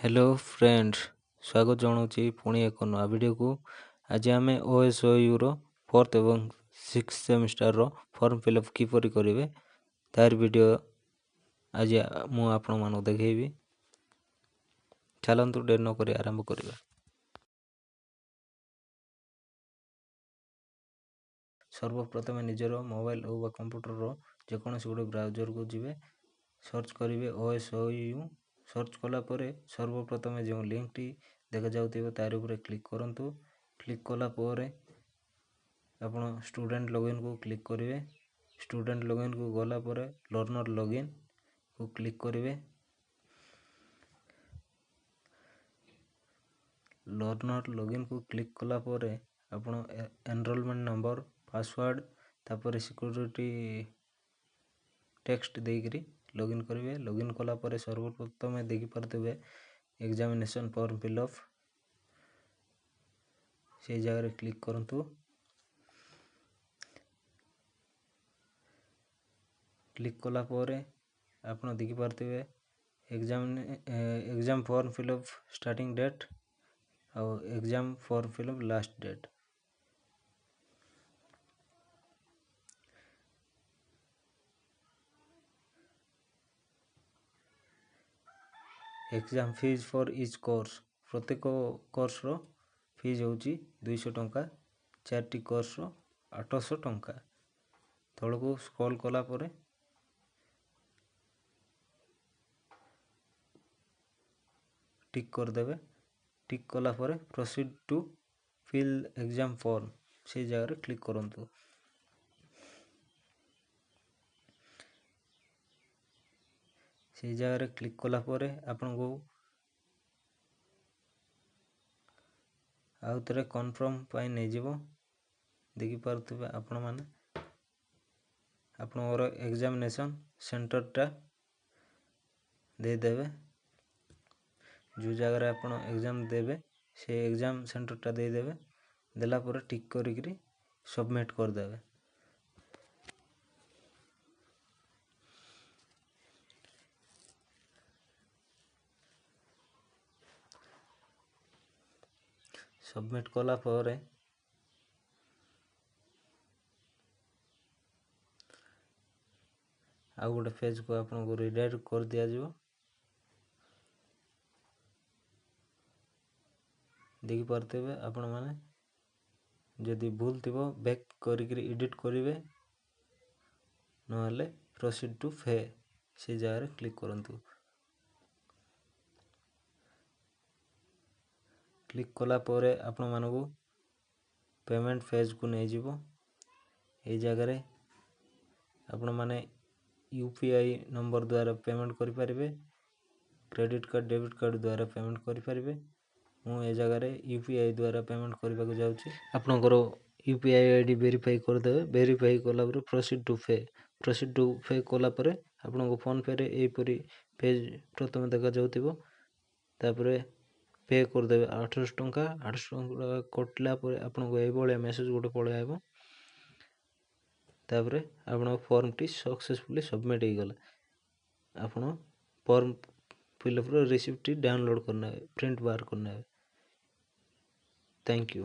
Hello friend, ସ୍ୱାଗତ ଜଣାଉଛି ପୁଣି ଏକ ନୂଆ ଭିଡ଼ିଓକୁ। ଆଜି ଆମେ ଓଏସ୍ଓୟୁର ଫୋର୍ଥ ଏବଂ ସିକ୍ସ ସେମିଷ୍ଟାରର ଫର୍ମ ଫିଲ୍ଅପ୍ କିପରି କରିବେ ତାର ଭିଡ଼ିଓ ଆଜି ମୁଁ ଆପଣମାନଙ୍କୁ ଦେଖେଇବି। ଚାଲନ୍ତୁ ଡେରି ନକରି ଆରମ୍ଭ କରିବା। ସର୍ବପ୍ରଥମେ ନିଜର ମୋବାଇଲ ହେଉ ବା କମ୍ପ୍ୟୁଟରର ଯେକୌଣସି ଗୋଟେ ବ୍ରାଉଜରକୁ ଯିବେ, ସର୍ଚ୍ଚ କରିବେ ଓଏସ୍ଓୟୁ। ସର୍ଚ୍ଚ କଲା ପରେ ସର୍ବପ୍ରଥମେ ଯେଉଁ ଲିଙ୍କଟି ଦେଖାଯାଉଥିବ ତାରି ଉପରେ କ୍ଲିକ୍ କରନ୍ତୁ। କ୍ଲିକ୍ କଲା ପରେ ଆପଣ ଷ୍ଟୁଡେଣ୍ଟ ଲଗ୍ଇନ୍କୁ କ୍ଲିକ୍ କରିବେ। ଷ୍ଟୁଡେଣ୍ଟ ଲଗ୍ଇନ୍କୁ ଗଲା ପରେ ଲର୍ଣ୍ଣର ଲଗ୍ଇନ୍କୁ କ୍ଲିକ୍ କରିବେ। ଲର୍ଣ୍ଣର ଲଗ୍ଇନ୍କୁ କ୍ଲିକ୍ କଲା ପରେ ଆପଣ ଏନରୋଲମେଣ୍ଟ ନମ୍ବର, ପାସୱାର୍ଡ଼, ତାପରେ ସିକ୍ୟୁରିଟି ଟେକ୍ସଟ ଦେଇକରି ଲଗ୍ଇନ୍ କରିବେ। ଲଗ୍ଇନ୍ କଲା ପରେ ସର୍ବପ୍ରଥମେ ଦେଖିପାରୁଥିବେ ଏକ୍ଜାମିନେସନ୍ ଫର୍ମ ଫିଲ୍ଅପ୍, ସେଇ ଜାଗାରେ କ୍ଲିକ୍ କରନ୍ତୁ। କ୍ଲିକ୍ କଲା ପରେ ଆପଣ ଦେଖିପାରୁଥିବେ exam form fill up starting date ଆଉ exam form fill up last date. Exam fees for each course, ପ୍ରତ୍ୟେକ କୋର୍ସର ଫିଜ୍ ହେଉଛି 200 ଟଙ୍କା, 4ଟି କୋର୍ସର 800 ଟଙ୍କା। ତଳକୁ ସ୍କ୍ରଲ୍ କଲା ପରେ ଟିକ୍ କରିଦେବେ। ଟିକ୍ କଲା ପରେ proceed to fill exam form ସେଇ ଜାଗାରେ କ୍ଲିକ୍ କରନ୍ତୁ। ସେଇ ଜାଗାରେ କ୍ଲିକ୍ କଲା ପରେ ଆପଣଙ୍କୁ ଆଉ ଥରେ କନଫର୍ମ ପାଇଁ ନେଇଯିବ। ଦେଖିପାରୁଥିବେ ଆପଣମାନେ ଆପଣଙ୍କର ଏକ୍ଜାମିନେସନ୍ ସେଣ୍ଟରଟା ଦେଇଦେବେ। ଯେଉଁ ଜାଗାରେ ଆପଣ ଏକ୍ଜାମ୍ ଦେବେ ସେ ଏକ୍ଜାମ୍ ସେଣ୍ଟରଟା ଦେଇଦେବେ। ଦେଲା ପରେ ଟିକ୍ କରିକିରି ସବମିଟ୍ କରିଦେବେ। ସବମିଟ୍ କଲା ପରେ ଆଉ ଗୋଟେ ପେଜ୍କୁ ଆପଣଙ୍କୁ ରିଡାଇରେକ୍ଟ କରିଦିଆଯିବ। ଦେଖିପାରୁଥିବେ ଆପଣମାନେ, ଯଦି ଭୁଲ ଥିବ ବ୍ୟାକ୍ କରିକିରି ଏଡ଼ିଟ୍ କରିବେ, ନହେଲେ ପ୍ରୋସିଡ୍ ଟୁ ପେ ସେ ଜାଗାରେ କ୍ଲିକ୍ କରନ୍ତୁ। କ୍ଲିକ୍ କଲା ପରେ ଆପଣମାନଙ୍କୁ ପେମେଣ୍ଟ ପେଜ୍କୁ ନେଇଯିବ। ଏଇ ଜାଗାରେ ଆପଣମାନେ ୟୁପିଆଇ ନମ୍ବର ଦ୍ୱାରା ପେମେଣ୍ଟ କରିପାରିବେ, କ୍ରେଡ଼ିଟ୍ କାର୍ଡ଼, ଡେବିଟ୍ କାର୍ଡ଼ ଦ୍ୱାରା ପେମେଣ୍ଟ କରିପାରିବେ। ମୁଁ ଏ ଜାଗାରେ ୟୁପିଆଇ ଦ୍ୱାରା ପେମେଣ୍ଟ କରିବାକୁ ଯାଉଛି। ଆପଣଙ୍କର ୟୁପିଆଇ I D verify କରିଦେବେ। ଭେରିଫାଇ କଲା ପରେ proceed to pay, proceed to pay କଲା ପରେ ଆପଣଙ୍କ ଫୋନ୍ପେରେ ଏହିପରି ପେଜ୍ ପ୍ରଥମେ ଦେଖାଯାଉଥିବ। ତାପରେ ପେ କରିଦେବେ 800 ଟଙ୍କା। 800 ଟଙ୍କା କଟିଲା ପରେ ଆପଣଙ୍କୁ ଏଇଭଳିଆ ମେସେଜ୍ ଗୋଟେ ପଳେଇ ଆସିବ। ତାପରେ ଆପଣଙ୍କ ଫର୍ମଟି ସକ୍ସେସଫୁଲି ସବମିଟ୍ ହେଇଗଲା। ଆପଣ ଫର୍ମ ଫିଲ୍ଅପ୍ର ରିସିପ୍ଟଟି ଡାଉନଲୋଡ଼୍ କରିନେବେ, ପ୍ରିଣ୍ଟ ବାହାର କରିନେବେ। Thank you.